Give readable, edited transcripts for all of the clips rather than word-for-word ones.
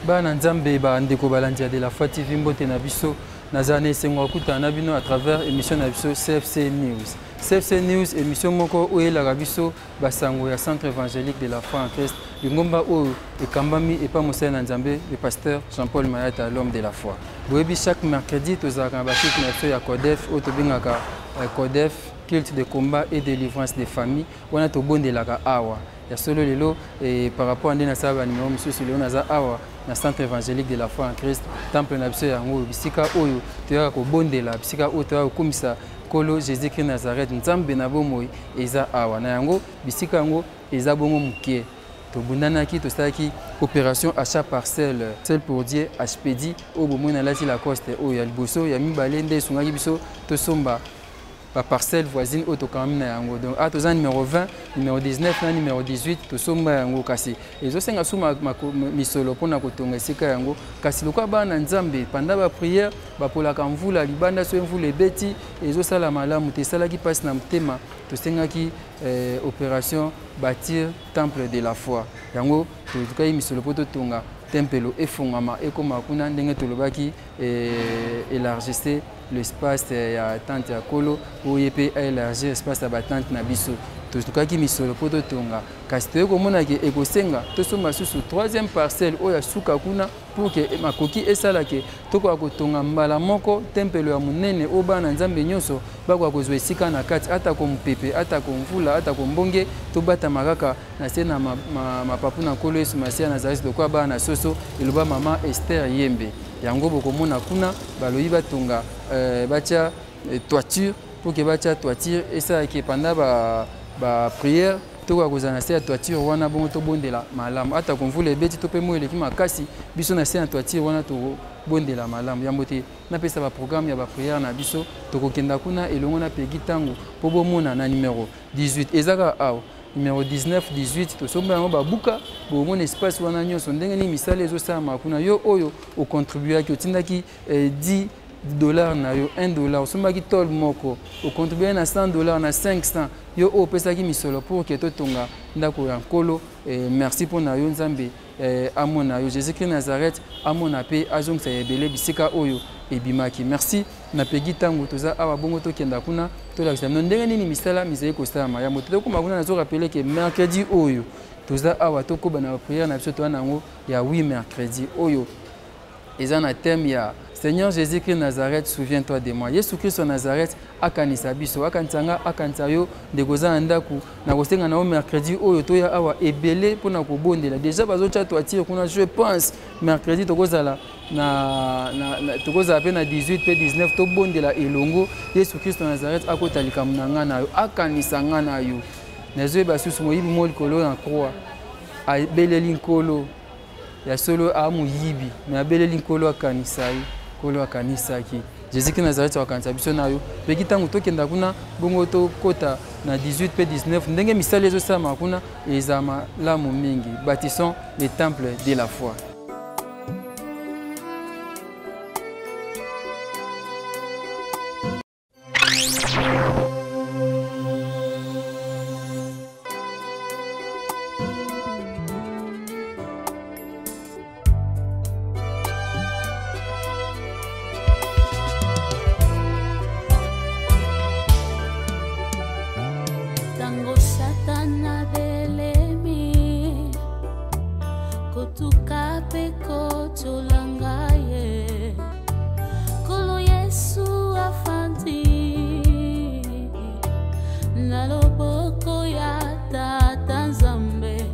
Bana Nzambe ba ndeko balandi ya de la foi TV mbote na biso nazala na esengo ya kokutana na bino à travers émission na biso CFC News. CFC News émission moko oyo eyelaka biso basango ya Centre évangélique de la foi en Christ, lingomba oyo ekambami epa mosali na Nzambe le pasteur Jean-Paul Mayata l'homme de la foi. Boyebi chaque mercredi tozalaka na baculte na biso ya CODEF oyo tobengaka euh, CODEF culte de combat et délivrance des familles wana tobondelaka awa ya solo lelo et par rapport nde nasala banimero mosusu lelo naza awa na centre évangélique de la foi en christ temple na biso yango oyo bisika oyo toyaka kobondela bisika oyo toyaka kokumisa nkolo jésus christ nazareth nzambe na bomoi eza awa na yango bisika yango eza bongo moke tobundanaki tosalaki opération achat parcelle seul pour dieu hpd oyo bomoi nalati lacoste oyo ya liboso ya mibale nde esungaki biso tosomba ba parcelle voisine oyo tokangami na yango donc a ah, toza numéro 20 numéro 19 na numéro 18 tosomba yango kasi ezosenga su misolo mpona kotonga esika yango kasi lokola bana na nzambe panda bapriere bapolaka mvula libanda soki mvula ebeti ezosala malamu te esalaki mpasi na motema tosengaki eh, opération bâtir temple de la foi yango tolukaki misolo mpo totonga tempelo efongama ekoma kuna ndenge tolobaki eh, élargisse l'espace ya tente ya kolo oyo ye mpe aélargir espace ya batente na biso tolukaki misolo mpo totonga kasi toyei komona ke ekosenga tosomba susu troisième parcelle oyo ya suka kuna pour ke makoki esala ke tokoka kotonga mbala moko tempelo ya monene oyo bana na nzambe nyonso bakoka kozwa esika na kati atako mopepe atako mvula atako mbonge tobatama kaka na se na mapapu na nkolo yesu masiya nazalaki lokola bana na soso eloba mama ester yembe yango bokomona kuna balobi batonga euh, batya euh, toiture pour ke batya toiture esalaki pendant ba, ba prière tokoka kozala na se ya toiture wana bongo tobondela malamu atako mvula ebeti to mpe moi eleki makasi biso na se ya toiture wana tokobondela malamu yambo te napesa baprogramme ya baprière na biso tokokenda kuna elongo na pegi ntango mpo bomona na numero 18 eza kaka awa numero 19 18 tosomba yango babuka bomona espace wana nyonso ndenge nini misala ezosalama kuna yo oyo ocontribuaki otindaki eh, 10 dollar na yo 1 dollar osombaki tole moko ocontribue na 100 dollar na 500 yo oyo opesaki misolo pour ke totonga ndako ya nkolo eh, merci mpo na yo nzambe eh, amona yo jésus christ nazareth amona mpe azongisa ya ebele bisika oyo ebimaki merci na pegi ntango toza awa bongo tokenda kuna tolakisa bino ndenge nini misala mizali kosalama ya moto tokoma kuna nazo rapele ke mercredi oyo toza awa tokoba na bapriere na biso toza na yango ya 8 mercredi oyo eza na thème ya Seigneur Jésus-Christ Nazareth, souviens-toi de moi. Yesu Christ wa Nazareth akanisa biso, akanisa nga, akanisa yo ndeko oza na ndako, nakosenga na yo mercredi oyo toya awa ebele mpo na kobondela. Déjà bazotya toitire kuna, je pense mercredi tokozala na, na, na tokozala mpe na 18 mpe 19 tobondela elongo. Yesu Christ wa Nazareth akota likambo na nga na yo, akanisa nga na yo. Nazoyeba susu moyibi mo likolo na croix abeleli Nkolo ya solo a moyibi me abeleli nkolo akanisa ye nkolo akanisaki jésus christ nazareti akanisa biso na yo peki ntango tokenda kuna bongo tokɔta na 18 mpe 19 ndenge misala ezosalama kuna eza malamu mingi bâtissons le temple de la foi Tango Satana belemi kotuka pe kotyola ngai ye Nkolo Yesu afandi na loboko ya Tata Nzambe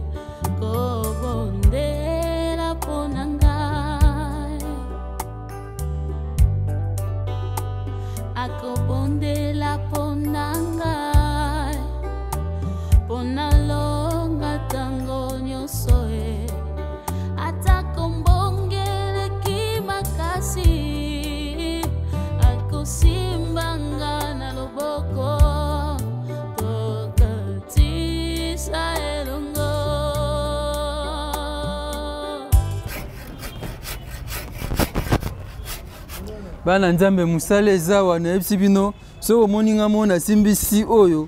kobondela mpo na ngai akobondela mpo na ngai mpo nalonga ntango nyonso e atako mbongeleki makasi akosimba nga na loboko tokatisa elongo bana nzambe mosala eza wana nayebisi bino soki omoni nga mo nasimbi si oyo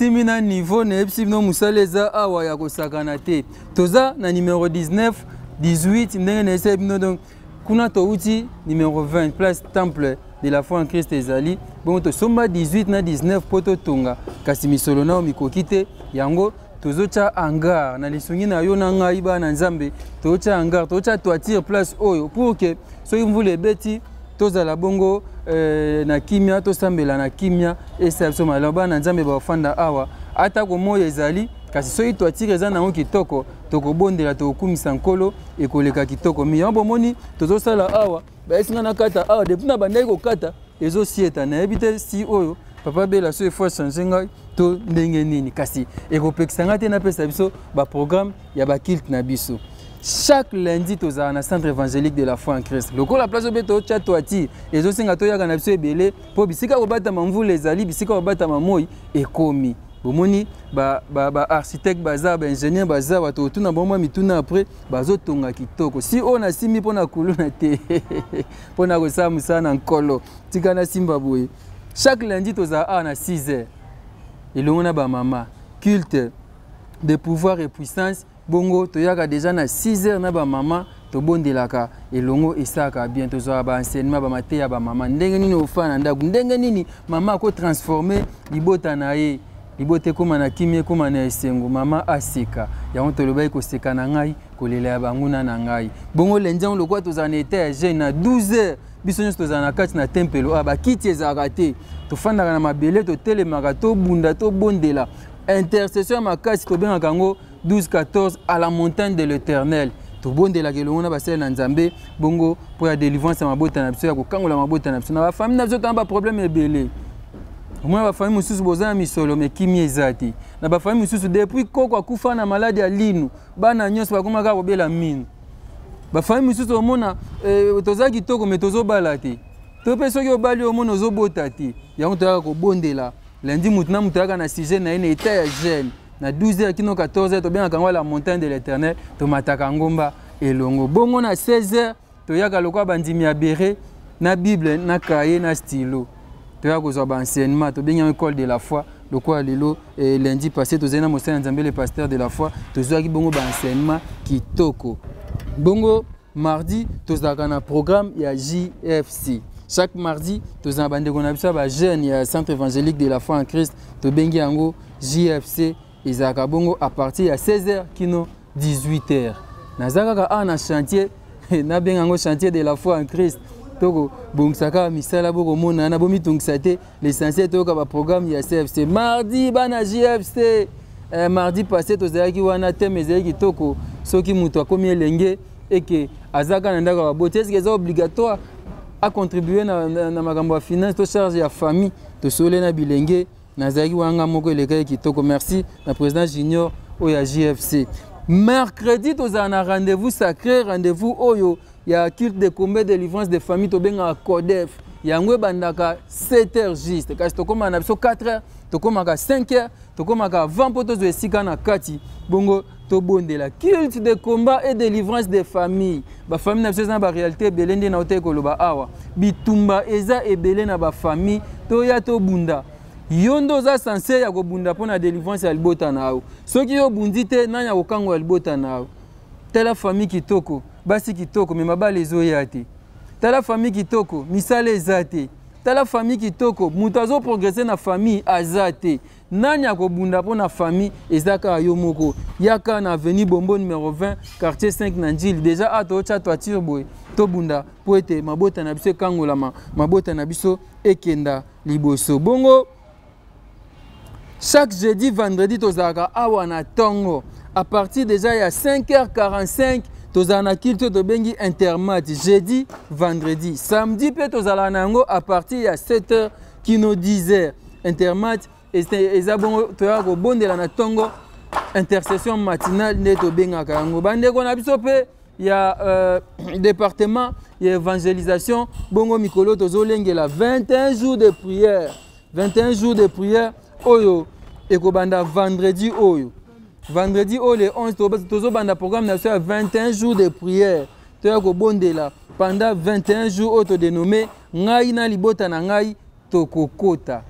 simi na niveau nayebisi bino mosala eza awa ya kosakana te toza na numero 19 18 ndenge na esali bino. Donc kuna touti numéro 20, place Temple de la Foi en Christ ezali. Bongo tosomba 18 na 19 mpo totonga, kasi misolo nao mikoki te. Yango tozotya hangar na lisungi na yo na ngai, bana Nzambe. Tozotya hangar, tozotya toiture place oyo pour que soki mvula ebeti, tozala bongo na kimia, tosambela na kimia, esala biso malamu. Bana Nzambe bafanda awa, atako moi ezali, kasi soki toiture eza nango kitoko, tokobondela, tokokumisa Nkolo, ekoleka kitoko mi. Yango bomoni tozosala awa. Bayesi nga nakata awa. Depuis na bandaki kokata, ezosieta. Nayebi te si oyo papa Bela so efo change ngai to ndenge nini, kasi ekopekisa ngai te napesa biso baprogramme ya baculte na biso. Chaque lundi tozala na Centre évangélique de la Foi en Christ. Lokola place obe totya toiture, ezosenga toyaka na biso ebele, mpo bisika kobatama mvula ezali, bisika kobatama moi ekomi. Bomoni baarchitecte ba baza, baingénieur baza, bato otuna bango mwa mituna après. Bazotonga kitoko. Si oyo nasimbi mpo na kuluna te, mpo na kosala mosala na Nkolo, tika nasimba boye. Chaque lundi tozala awa na 6 heures elongo na bamama, culte de pouvoir et puissance. Bongo toyaka déjà na 6 heures na bamama, tobondelaka elongo, esalaka bien. Tozwaka baenseignement, bamateya ya bamama, ndenge nini ofana na ndako, ndenge nini mama akotransforme libota na ye, libota ekóma na kimia, ekóma na esengo, mama aseka. Yango tolobaki koseka na ngai, kolela ya banguna na ngai. Bongo lundi yango, lokola tozala na état ya jeûne, na 12 heures biso nyonso tozala na kati na tempelo. Awa bakiti ezalaka te, tofandaka na mabele, totelemaka, tobunda, tobondela, intercession ya makasi. Tobengaka yango 12 14 à la montagne de l'Éternel. Tobondelaka elongo na basali na Nzambe, bongo mpo ya délivrance ya mabota na biso, ya kokangola mabota na biso. Na bafamille na biso tona baproblème ebele. Omona bafamille mosusu boza na misolo, mais kimia eza te. Na bafamille mosusu, depuis koko akufa na maladi ya linu, bana nyonso bakoma kaka kobela minu. Bafamille mosusu omona toza kitoko, mais tozobala te, to mpe soki obali, omona ozobota te. Yango toyaka kobondela lundi, mutu na mutu ayaka na sujet na ye, na état ya jeûne, na 12 heures kino 14 heures. Tobengaka yango la montagne de l'Éternel, tomataka ngomba elongo. Bongo na 16 heures toyaka lokola bandimi ya bere, na Bible, na cahier, na stylo, toyaka kozwa baenseignement. Tobengi yango école de la foi. Lokola lelo lundi passé tozali na mosali ya Nzambe, le pasteur de la foi, tozwaki bongo baenseignement kitoko. Bongo mardi tozalaka na programme ya JFC. Chaque mardi tozala bandeko na biso ya bajeune ya Centre évangélique de la Foi en Christ, tobengi yango JFC. Ezalaka bongo à partir ya 16h kino 18h. Naza kaka awa na chantier, nabenga yango chantier de la foi en Christ. Tokobongisa kaka misala, bokomona na bomitungisa te. L'essentiel, toyoka baprogramme ya CFC mardi. Bana JFC, mardi passé tozalaki wana, thème ezalaki kitoko: soki moto akomi elenge eke aza kaka na ndako ya baboti, est-ce eza obligatoire acontribue na makambo ya finance to charge ya famille? Tosole na bilenge, nazalaki wanga moko, elekaki kitoko. Merci na président Junior oyo ya JFC. Mercredi tozala na rendez-vous sacré, rendez-vous oyo ya culte de combat, délivrance de famille, tobengaka CODEF. Yango ebandaka 7 heures juste, kasi tokomaka na biso 4 heures, tokomaka 5 heures, tokomaka avant mpo tozwa esika na kati. Bongo tobondela, culte de combat et délivrance de famille. Bafamille na biso eza na baréalité ebele. Nde na oteki koloba awa, bitumba eza ebele na bafamille. Toya tobunda. Yo nde oza censé ya kobunda mpo na délivrance ya libota na yo. Soki yo obundi te, nani akokangola libota na yo? Tala famille kitoko, basi kitoko, mais mabala ezoya te. Tala famille kitoko, misala eza te. Tala famille kitoko, moto azoprogresse na famille aza te. Nani akobunda mpo na famille? Eza kaka yo moko. Yaka na avenue Bombo numéro 20, quartier 5 na Njili. Déjà a tootya toiture boye, tobunda mpo ete mabota na biso ekangolama, mabota na biso ekenda liboso. Bongo chaque jeudi, vendredi tozalaka awa na ntongo à partir déjà ya 5h45. Tozala na culte tobengi intermat, jeudi, vendredi. Samedi mpe tozalaka na yango à partir ya 7h kino 10h. Intermat eza bongo toyaka kobondela na ntongo, intercession matinale nde tobengaka yango. Bandeko na biso mpe ya département ya évangélisation, bongo mikolo tozolengela 21 jours de prière. 21 jours de prière oyo ekobanda vendredi oyo. Vendredi oyo le 11, tozobanda programme na biso ya 21 jours de prière. Toya kobondela pendant 21 jours oyo todénommé "Ngai na libota na ngai tokokota".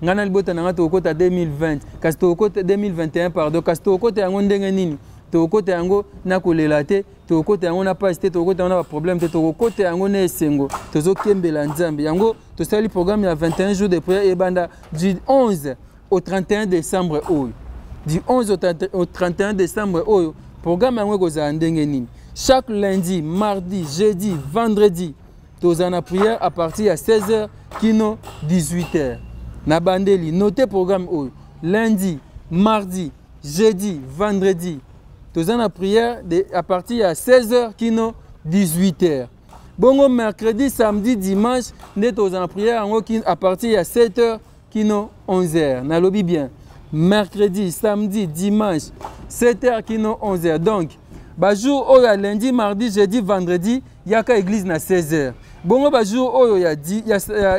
Ngai na libota na ngai tokokota 2020, kasi tokokota 2021, pardon. Kasi tokokota yango ndenge nini? Tokokota yango na kolela te. Tokokota yango na pasi te, tokokota yango na baproblème te, tokokota yango na esengo, tozokembela Nzambe. Yango tosali programme ya 21 jours de prière ebanda du 11 au 31 décembre oyo. Du 11 au 31 décembre oyo, programme yango ekozala ndenge nini? Chaque lundi, mardi, jeudi, vendredi, tozala na prière à partir ya 16h kino 18h. Na bandeli, note programme oyo. Lundi, mardi, jeudi, vendredi, toza na prière à partir ya 16h kino 18h. Bongo mercredi, samedi, dimanche, nde toza na prière yango à partir ya 7h kino 11h. Nalobi bien, mercredi, samedi, dimanche, 7h kino 11h. Donc, ba jour oyo ya lundi, mardi, jeudi, vendredi, yaka église na 16h. Bongo ba jour oyo ya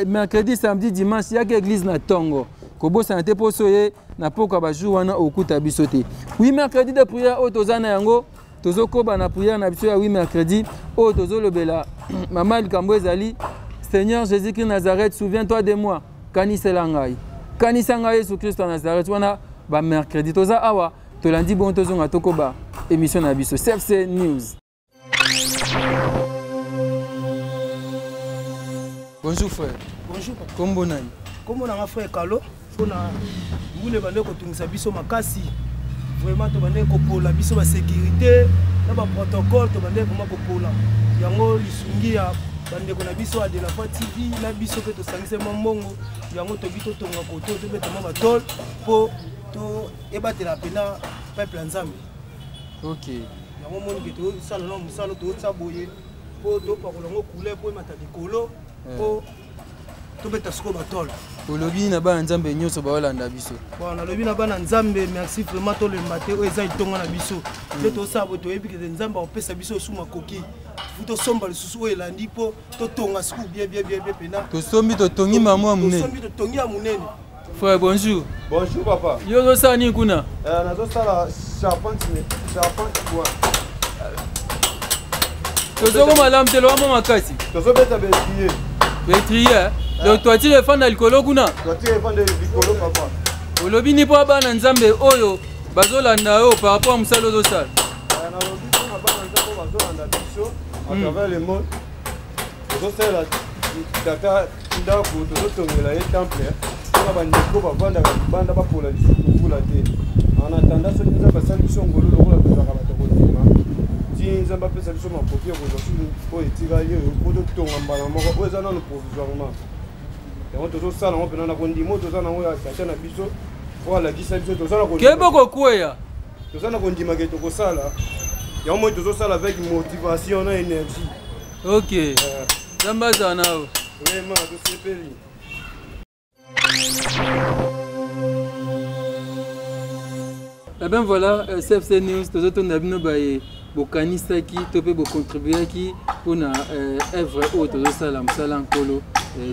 mercredi, samedi, dimanche, yaka église na tongo. Kobosana te poso ye na pokwa ba jour wana okuta biso te. Oui, mercredi de prière oyo toza na yango, tozokoba na prière na biso ya oui mercredi oyo tozolobela mama likambo ezali Seigneur Jésus-Christ Nazareth, souviens-toi de moi. Kanisela ngai. Kanisa ngai Yesu Christ ya Nazareth. Wana ba mercredi toza awa, tolandi bon tozonga tokoba émission na biso CFC News. Bonjour frère. Bonjour papa. Kombo nani? Kombo nanga frère Kalo. Pona mbule bande kotungisa biso makasi. Vraiment to bande kopola biso ba sécurité na ba protocole to bande vraiment kopola. Yango lisungi ya bandeko na biso ya de la foi TV na biso pe tosangisa mwa mbongo yango tobi totonga koto tobeta mwa batole po to ebatela pena peuple ya Nzambe. Ok. Yango moni ke tosala na mosala totia boye po topakola yango couleur po emata likolo po tobeta sikoyo batole. Olobi na bana Nzambe nyonso baolanda biso. Bon, nalobi na bana Nzambe merci vraiment tolemba te oyo eza litonga na biso. Nde tosala boye toyebi ke Nzambe akopesa biso lisusu makoki. Fu tosomba lisusu oyo elandi po totonga sikoyo bien bien bien bien pena. Tosombi totongi mama ya monene. Tosombi totongi ya monene. Frère, bonjour. Bonjour papa. Yo ozosala nini kuna? Nazosala charpente, charpente bois. Tozoko malamu te, loba mwa makasi. Tozobeta baétrier. Baétrier? Donc toiture efanda likolo kuna? Toiture efanda likolo papa. Olobi ni mpo bana Nzambe oyo bazolanda yo par rapport à mosala ozosala? Nalobi mpona bana Nzambe oyo bazolanda biso à travers le monde. Tozosala tata ndako, tozotongela ye temple mpona bandeko bavandaka libanda bapola lisusu mvula te. En attendant soki Nzambe asali biso ngolu lokola tozalaka bato kondima, ti Nzambe apesa biso makoki ya kozwa susu oyo etikali oyo po totonga mbala moko oyo eza nano provisoirement. Yango tozosala yango mpena na kondima oyo toza nango ya tata na biso po alakisa biso toza na kondima. Kebe kokweya. Toza na kondima ke tokosala yango moi tozosala avec motivation na énergie. Ok. Nzambe azala na yo. Vraiment, tosepeli. Eh ben voilà, CFC News, tozotonda bino baye bokanisaki to pe bocontribuaki mpona œuvre oyo tozosala mosala nkolo.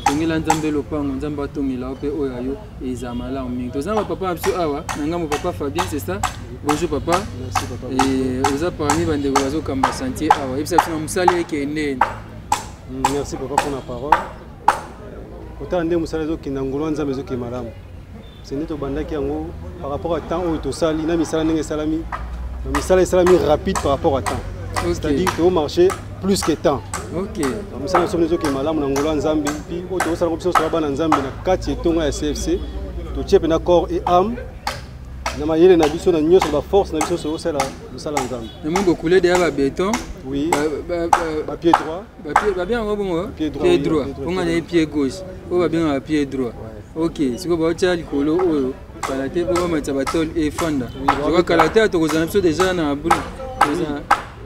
Tongela Nzambe lopango, Nzambe atongela yo pe oyo ya yo ezala malamu mingi. Toza na papa na biso awa, na ngambo papa Fabien, c'est ça? Bonjour papa. Merci papa. Oza parmi bandeko bazokamba chantier awa. Yebisa biso na mosala ekende. Merci papa pour la parole. Kotala nde mosala ezokenda ngolo ya Nzambe ezokende malamu. Se nde tobandaki yango par rapport à temps oyo tosali na misala ndenge esalami, na misala esalami rapide par rapport à temps. C'est-à-dire que marché plus que temps. Ok. Na misala biso ezokende malamu na ngolo ya Nzambe, puis oyo tokosala biso nyonso bana Nzambe na kati etonga ya CFC, totie mpenza corps et âme na mayele na biso na nyonso ba force na biso nyonso osala mosala Nzambe. Na moni bokule deya ba béton. Oui. Ba, Ba pied droit. Ba pied, ba bien bongo? Pied droit, Pied oui, droit. pied droit, Bongo pied na pied gauche. Oyo ba bien pied droit. Ouais. Ok, siko ba tia likolo oyo kala te po ba matisa ba tôle e fanda. Oui, ba Siko kala te tokozala biso déjà na abri. Oui.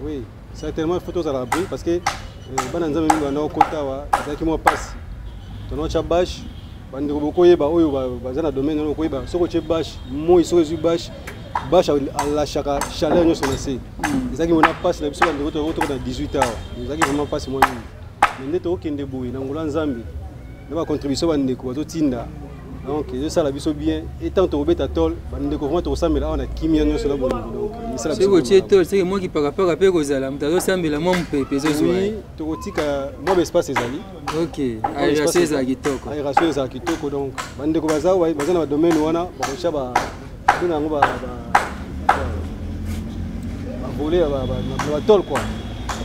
Oui, certainement il faut tozala abri parce que bana Nzambe mingi banda okota wa ezalaki mwa pasi. Tono tia bâche, bandeko bokoyeba oyo baza na domaine wana bokoyeba soki otie bâche, moi soki ezwi bâche, bâche alâchaka chaleur nyonso na se. Ezalaki mona pasi na biso bandeko tokota na 18 heures. Ezalaki vraiment pasi mwa mingi. Mais nde tokokende boye na ngolo ya Nzambe, na ba contribution bandeko bazotinda. Donc ezosala biso bien. Et tant tokobeta tôle, bandeko vraiment tokosambela awa na kimia nyonso na bolingo. Donc esala biso Soki otie malamu. tôle, soki mwa kipakapaka mpe kozala, moto azosambela mwa mopepe ezozwa ye. Oui, tokotika mwa ba espace ezali. Ok, Mwa ba aération espace ezala kitoko. Aération ezala kitoko. Donc bandeko baza na ba domaine wana, bakotia ba, babenga yango ba, ba, ba, ba volet ya ba, ba, na ba tôle quoi.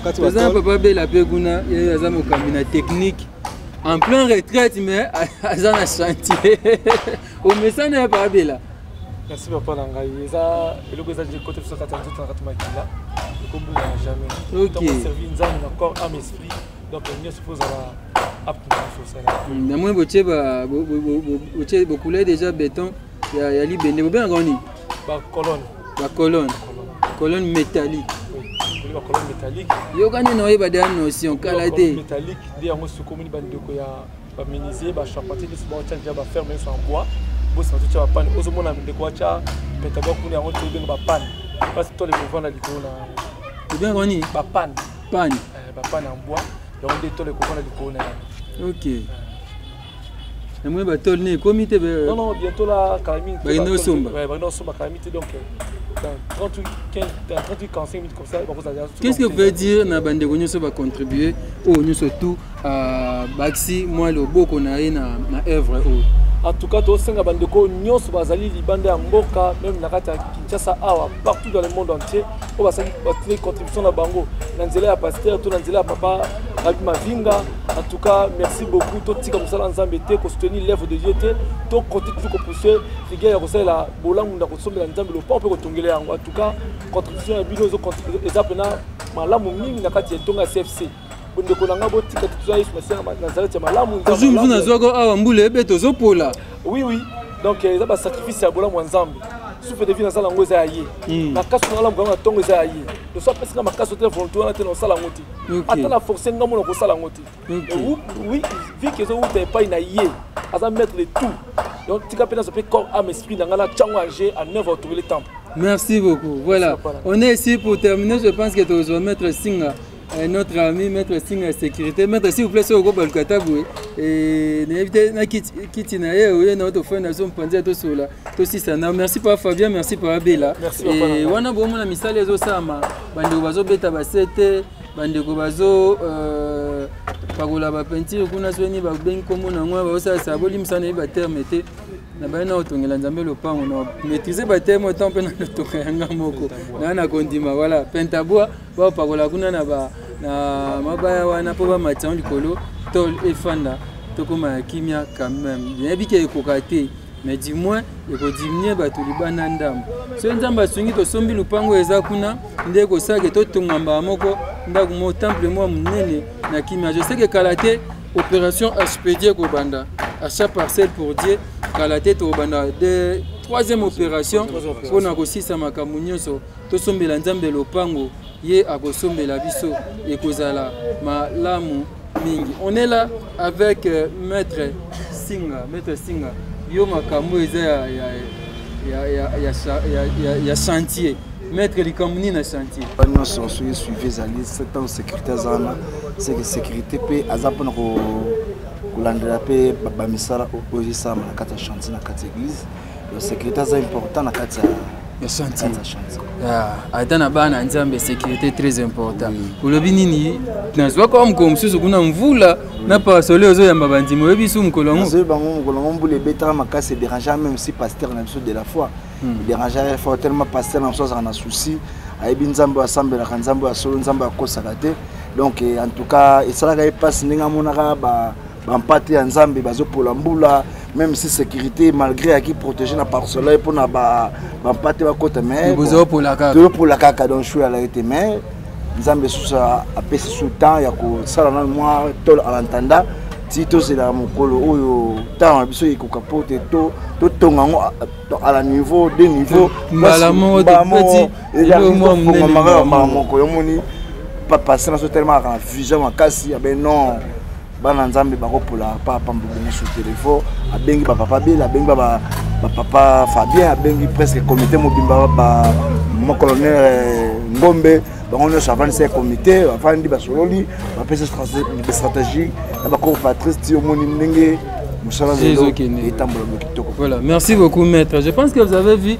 Bakati Toza na batole. papa Bela mpe kuna, ye aza mokambi na technique en plein retraite, mais aza na chantier. Omesana ya papa Bela. Merci papa na ngai. Eza eloko eza kote biso kati ya nzoto, na kati makila, ekobungana jamais. Ntango servir Nzambe na corps, âme, esprit, donc nyonso fo ozala apte na nyonso osala. Namoni botie botie bocoulé déjà béton ya libende, bobengaka nini? Bacolonne. Bacolonne, colonne métallique. Oui, bacolonne métallique. Yoka nini, oyeba deya notion kala te. Métallique nde yango. Soki omoni bandeko ya bamenuisier, bacharpentier nyonso baotya deja baferme nyonso en bois, bosima totya bapanne. Ozomona ndeko atya pentabois kuna, yango tobenga bapanne parce tole kovanda likolo na yango. Obengaka nini? Bapanne. Panne. Bapanne en bois, yango nde tole kovanda likolo na yango. Ok, namoni batole ne ekomi te. Non, non, bientôt là, kala mingi. Bakende osomba. Bakende osomba kala mingi te. Donc dans 38, 15, dans 38, 45 minutes comme ça, bakozala. Qu'est-ce que vous pouvez dire na bandeko nyonso bacontribue oyo nyonso tout bakisi mwa loboko na ye na œuvre oyo? En tout cas, tosenga bandeko nyonso bazali libanda ya mboka, même na kati ya Kinshasa awa, partout dans le monde entier, oyo basali, batindi contribution na bango na nzela ya pasteur to na nzela ya papa Rabi Mavinga, en tout cas merci beaucoup. Totika mosala Nzambe te, kosoutenir l'œuvre de Dieu te, tokote toujours kopousse rigueur ya kosalela bolamu na kosombela Nzambe lopango mpe kotongela yango. En tout cas, contribution ya bino eza mpena malamu mingi na kati ya etonga ya CFC. Ndeko na ngai, botika te, toza Yesu Masiya na Nazareth ya malamu. Jour mosusu nazwaka awa, mbula ebe, tozopola. Oui, donc eza basacrifice ya bolamu ya Nzambe. Souffle de vie nasala yango eza ya ye. Makasi nalamuka yango na ntongo eza ya ye. Loso apesinga makasi te, volonté wana te, na kosala yango te. Ata na force nga mona kosala yango te. Oui, vu que ezowuta epai na ye, aza maître de tout, donc tika mpe nazwa mpe corps, âme, esprit na ngai na ntiango en jeu, en œuvre, autour le temple. Merci beaucoup. Voilà, on est ici pour terminer. Je pense que tu vas mettre Singa, notre ami Maître Singa sécurité. Maître, s'il vous plaît, soki okobaluka ta boye nayebi te na kiti na ye oye na tofanda so mopanzi ya tosola tosisana. Merci pa Fabien, merci pa Abela. Wana bomona misala ezosalama, bandeko bazobeta basete, bandeko bazo pakola bapeinture kuna, soni babengi nkombo na yango, bazosalisa. Bolimbisa, nayebi baterme te. Na baye na kotongela Nzambe lopango, na maîtrise baterme autant mpe na lotonga yanga moko na kondima. Voilà, pentabois bapakola kuna na mabaya wana mpo bamatia yango likolo, tole efanda, tokóma ya kimia. Quand même nayebi ke ekoka te, mais du moins ekodiminuer bato libanda ndambo. Soki Nzambe asungi, tosombi lupango eza kuna, nde ekosalaka totonga mbala moko ndako mo temple moko monene na kimia. Je sais que kala te opération HPD ekobanda, achat parcelle pour Dieu. Kala te tokobanda de troisième opération mpona kosisa makambo nyonso, tosombela Nzambe lopango, ye akosombela biso, ekozala malamu mingi. On est là avec Maître Singa. Maître Singa, yo makambo eza ya chantier. Maître, likambo nini na chantier? Nyonso soki suivi ezali ntango sécurité aza wana, seke sécurité mpe aza mpona kolandela mpe bamisala oyo esalama na kati ya chantier, na kati ya église. Donc sécurité aza important na kati ya chantier. Ya chantier. Ata na bana Nzambe, sécurité très important. Olobi nini? Nazwaka mokolo mosusu kuna, mvula na parasole, ozoyamba bandimi. Oyebi su mokolo yango? Nazoyeba yango. Mokolo yango mbula ebetaka makasi, edérangeaka même si pasteur na biso de la foi, edérangeaka fort tellement. Pasteur na biso azalaka na souci, ayebi Nzambe oyo asambelaka, Nzambe oyo asolo, Nzambe oyo akosaka te. Donc en tout cas esalaka ye mpasi ndenge amonaka bampate ya Nzambe bazopola mbula, même si sécurité malgré ayaki protégé na parcelle ye mpona bampate bakota, mais bozopola kaka. Tozopola kaka. Donc choix alaki te, mais Nzambe susu apesi su temps ya kosala nanu mwa tole en attendant ti tozela mokolo oyo ntango na biso ekoka po te totonga yango à la niveau deux niveau. Mbala moko topeti eloko mwa monene. Mbala moko. Yomoni papa na so tellement aka na vision makasi, abe non, bana Nzambe bakopola papa mbongo sur téléphone. Abengi bapapa Bela, abengi bapapa Fabien, abengi presque comité mobimba, mo colonel Ngombe, bango nyonso. Avandisi ya comité, bavandi, basololi, bapesi stratégie na bakoko Patrice ti omoni ndenge mosala lelo etambola bo kitoko. Voilà, merci beaucoup maître. Je pense que vous avez vu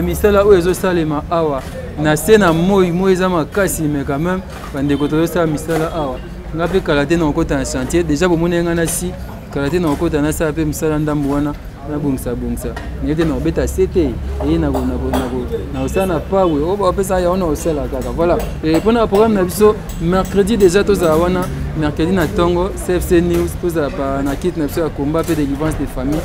misala oyo ezosalema awa na se na moi. Moi eza makasi, mais quand même bandeko tozosala misala awa. Nga mpe kala te na kokota na chantier. Déjà bomoni nga na si kala te na kokota, nasala mpe misala ndambo wana. Nabongisa bongisa naye te, nakobeta se te, eye nakosala na pawe oyo bapesa yango, nakosala kaka. Voilà, mpona programme na biso, mercredi déjà tozala wana, mercredi na ntongo CFC News, tozala pa na kit na biso ya combat mpe délivrance des familles,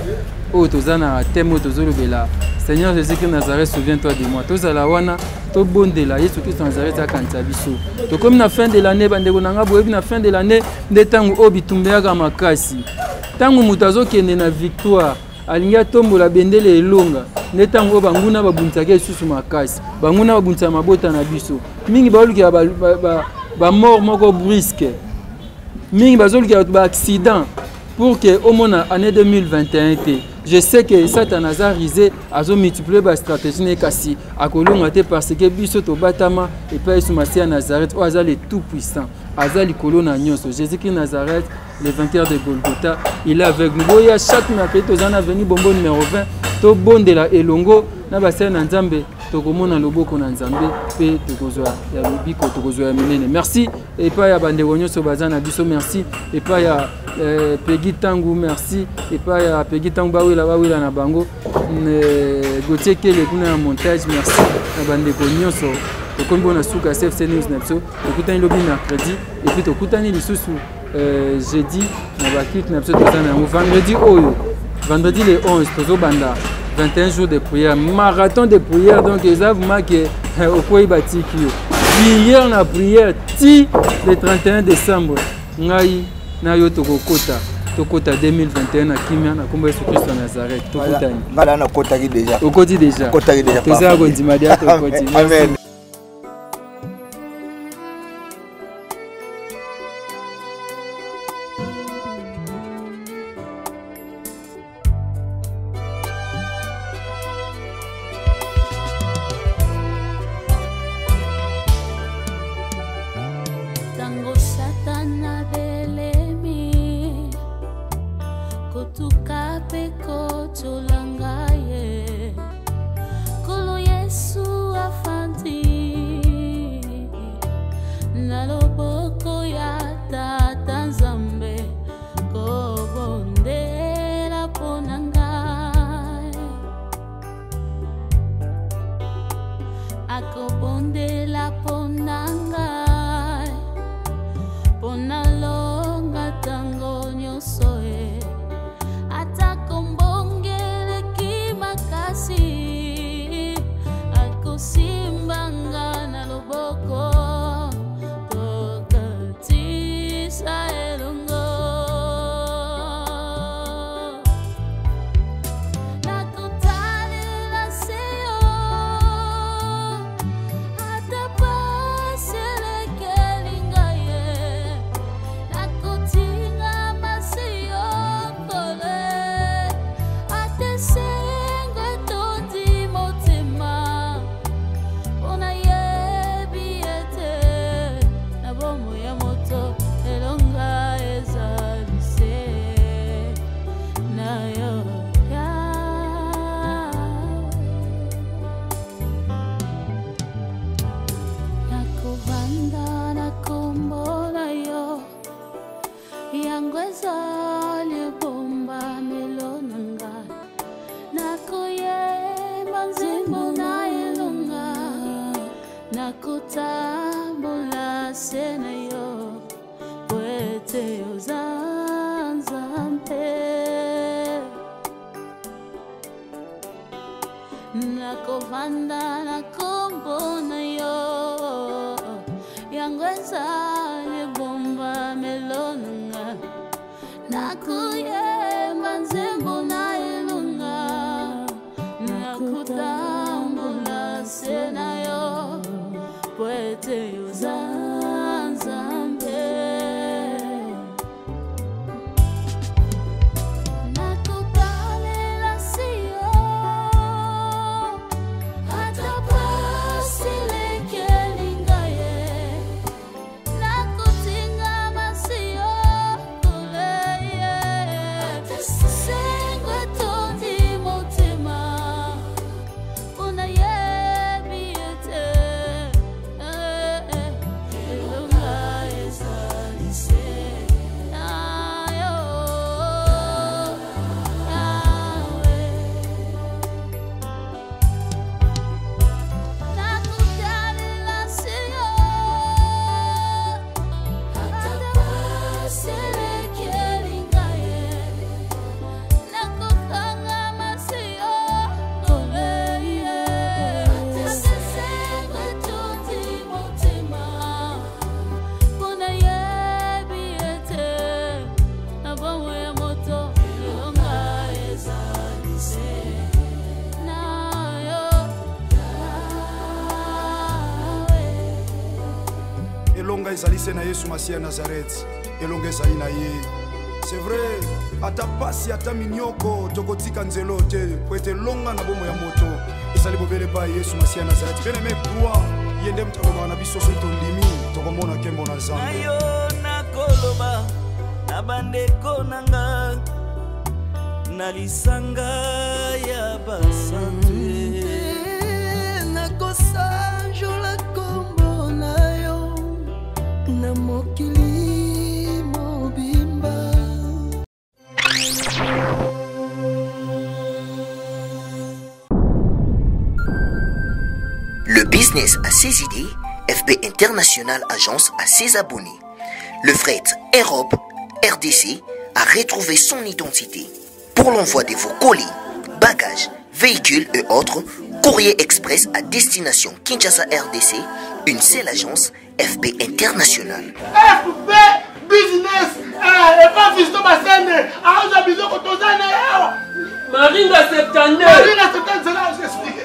oyo toza na thème oyo tozolobela Seigneur Jésus Christ Nazareth, souviens toi de moi. Tozala wana, tobondela Yesu Kristo Nazareth akanisa biso. Tokomi na fin de l'année, bandeko na nga. Boyebi, na fin de l'année nde ntango oyo bitumba eyaka makasi. Ntango moto azokende na victoire, alingi atombola bendele elonga, nde ntango oyo banguna babundisaka lisusu makasi. Banguna babundisaka mabota na biso mingi, baolukela bamort moko brusque mingi, bazolukela bato baaccident pour que omona année 2021 te. Je sais que Satan aza rusé, azomultiplie bastratégie na ye, kasi akolonga te, parce que biso tobatama epai Yesu Masiya Nazareth, oyo aza le tout puissant, aza likolo na nyonso. Jésus Christ Nazareth, le vainqueur de Golgotha, il est avec nous. Boya chaque mercredi, toza na avenue Bombo numéro 20, tobondela elongo na basali na Nzambe. Tokomona loboko na Nzambe mpe tokozwa ya lobiko, tokozwa ya minene. Merci epai ya bandeko nyonso baza na biso. Merci epai ya Pegi Ntangu, merci epai ya Pegi Ntangu, bawela bawela na bango, Gautier Kele kuna ya montage. Merci na bandeko nyonso. Tokomi bona suka ya CFC News na biso. Tokutani lobi mercredi, et puis tokutani lisusu jeudi na baculte na biso toza na yango. Vendredi oyo, vendredi le 11, tozobanda 21 jours de prière, marathon de prière. Donc eza vraiment ke okwei, batiki yo, prière na prière ti le 31 décembre. Ngai na yo tokokota, tokota 2021 na kimia na nkombo Yesu Kristo ya Nazareth. Tokutani. Ngai nakotaki déjà. Okoti déjà? Okotaki déjà. Toza kondima dia, tokoti. Amen. Ntango Satana belemi kotuka mpe kotyola ngai ye, Nkolo Yesu afandi na loboko ya Tata Nzambe kobondela mpo na ngai, akobondela mpo na ngai, mpo nalonga ntango nyonso e, atako mbongeleki makasi, akosimbanga na loboko, tokatisa elongo. Nakotalela se yo, ata pasi elekeli ngai ye, nakotingama se yo kole, ata esengo etondi motema, mpo nayebi ete na bomoi ya moto elonga ezali se na yo, Yawe. Nakovanda na kombo na yo, yango ezali ebombamelo na ngai. Nakoyemba nzembo na elonga, nakotambola se na yo, po ete oza Nzambe. Nakovanda na kombo na yo, yango ezali ebombamelo na ngai. Nakoyemba nzembo na elonga, nakotambola se na yo, po ete oza Nzambe. Nakotalela se yo, ata pasi elekeli ngai ye, nakotingama se yo kole ye, sengo etondi motema, mpo nayebi ete Elonga ezali se na Yesu Masiya Nazareth. Elonga ezali na ye. C'est vrai, ata pasi ata minyoko tokotika nzelo te po ete elonga na bomoi ya moto ezali bobele epai ya Yesu Masiya Nazareth. Bien aimé, crois ye nde moto alobaka na biso soki tondimi tokomona nkembo na Nzambe. Nayo nakoloba na bandeko na nga na lisanga ya basantu. Nakosanjola kombo na yo na mokili mobimba. Le business a ses idées, FB International Agence a ses abonnés. Le fret Europe RDC a retrouvé son identité. Pour l'envoi de vos colis, bagages, véhicules et autres, Courrier Express à destination Kinshasa RDC, une seule agence FB International. FB Business eh, epa Fiston Basende aza biloko toza na ye awa. Maringa 72. Maringa 72 zela explique.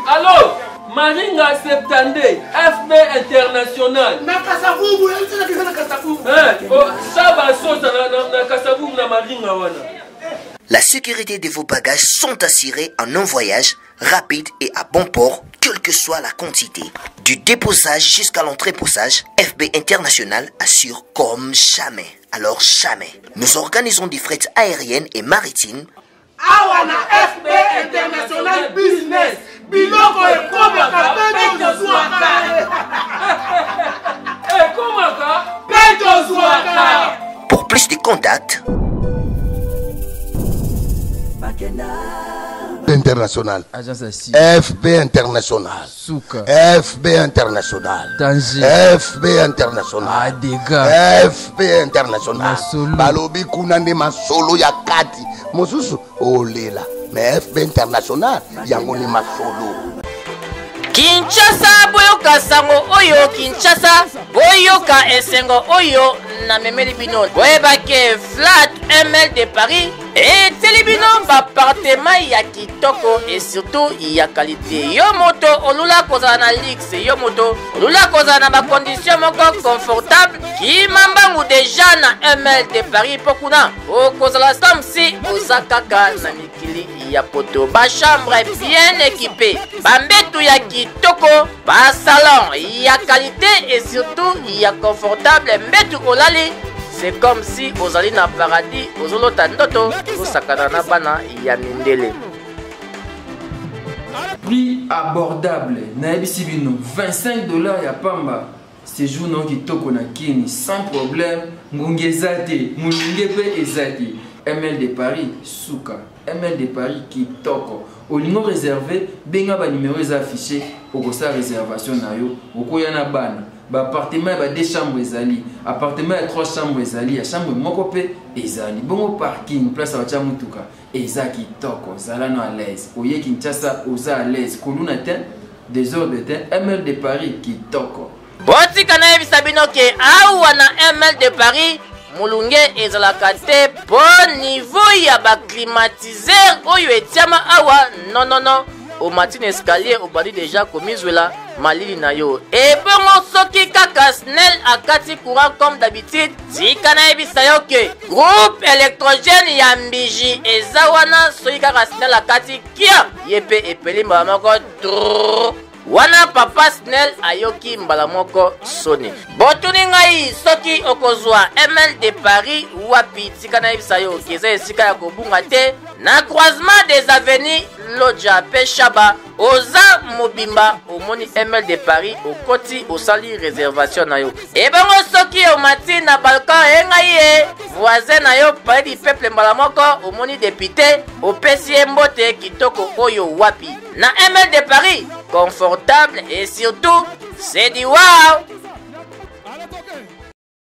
Allo Maringa 72 FB International. Na Kasavubu, yebisa na Kasavubu. Eh, oh, Saba Sosa na, na, na Kasavubu na Maringa wana. La sécurité de vos bagages sont assurées en un voyage rapide et à bon port, quelle que soit la quantité. Du déposage jusqu'à l'entreposage, FB International assure comme jamais. Alors jamais. Nous organisons des frais aériennes et maritimes. Awa na FB International Business, biloko ekomaka mpe tozwaka. Ekomaka mpe tozwaka. Pour plus de contacts, International. FB International. Suka. FB International. Danger. FB International. Adega. FB International. Masolo. Balobi kuna nde masolo ya kati. Mosusu olela. Mais FB International yango nde masolo. Kinshasa boyoka sango oyo Kinshasa boyoka esengo oyo namemeli bino boyeba ke flat ML de Paris etieli bino bapartema ya kitoko et surtout ya kalite. Yo moto olula kozala na luxe, yo moto olula kozala na bacondition moko confortable, kima mbangu deja na ML de Paris mpo kuna okozala comme si oza kaka na mikili ya poto. Bachambre bien équipé, bambetu ya kitoko, basalon ya kalite et surtout ya confortable. Mbetu olali c'est comme si ozali na paradis, ozolota ndoto osakana na bana ya mindele. Prix abordable, nayebisi bino 25 $ ya pamba. Séjour na kitoko na Kini sans problème, ngungi eza te, molunge mpe eza te. ML de Paris suka, ML de Paris kitoko. Olingo réservé, benga ba numéro eza affiché, okosala réservation na yo, okoya na bana. Ba appartement ya ba 2 chambres ezali, appartement ya 3 chambres ezali, ya chambre moko mpe ezali. Bongo parking, place ya batia mutuka eza kitoko, zala no à l'aise. Oye Kinshasa oza à l'aise, koluna te, désordre te, ML de Paris kitoko. Botika nayebisa bino ke awa na ML de Paris molunge ezalaka te po niveau ya ba climatiseur oyo etiama awa. Non non non, omati na escalier obandi deja komizwela malili na yo. Ebongo soki kaka Snell akati courant comme d'habitude, tika nayebisa yo ke groupe électrogène ya Mbiji eza wana. Soki kaka Snell akati kia, ye mpe epeli mbala moko trrr. Wana papa Snell ayoki mbala moko soni. Botuni ngai soki okozwa ML de Paris wapi, tika nayebisa yo ke eza esika ya kobunga te na croisement des avenues Lodja pe Shaba. Oza mobimba omoni ML de Paris, okoti osali réservation na yo. Ebongo soki omati na balcon engai ye voisin na yo palais du peuple mbala moko omoni député, opesi ye mbote kitoko oyo wapi na ML de Paris, confortable et surtout c'est du wow.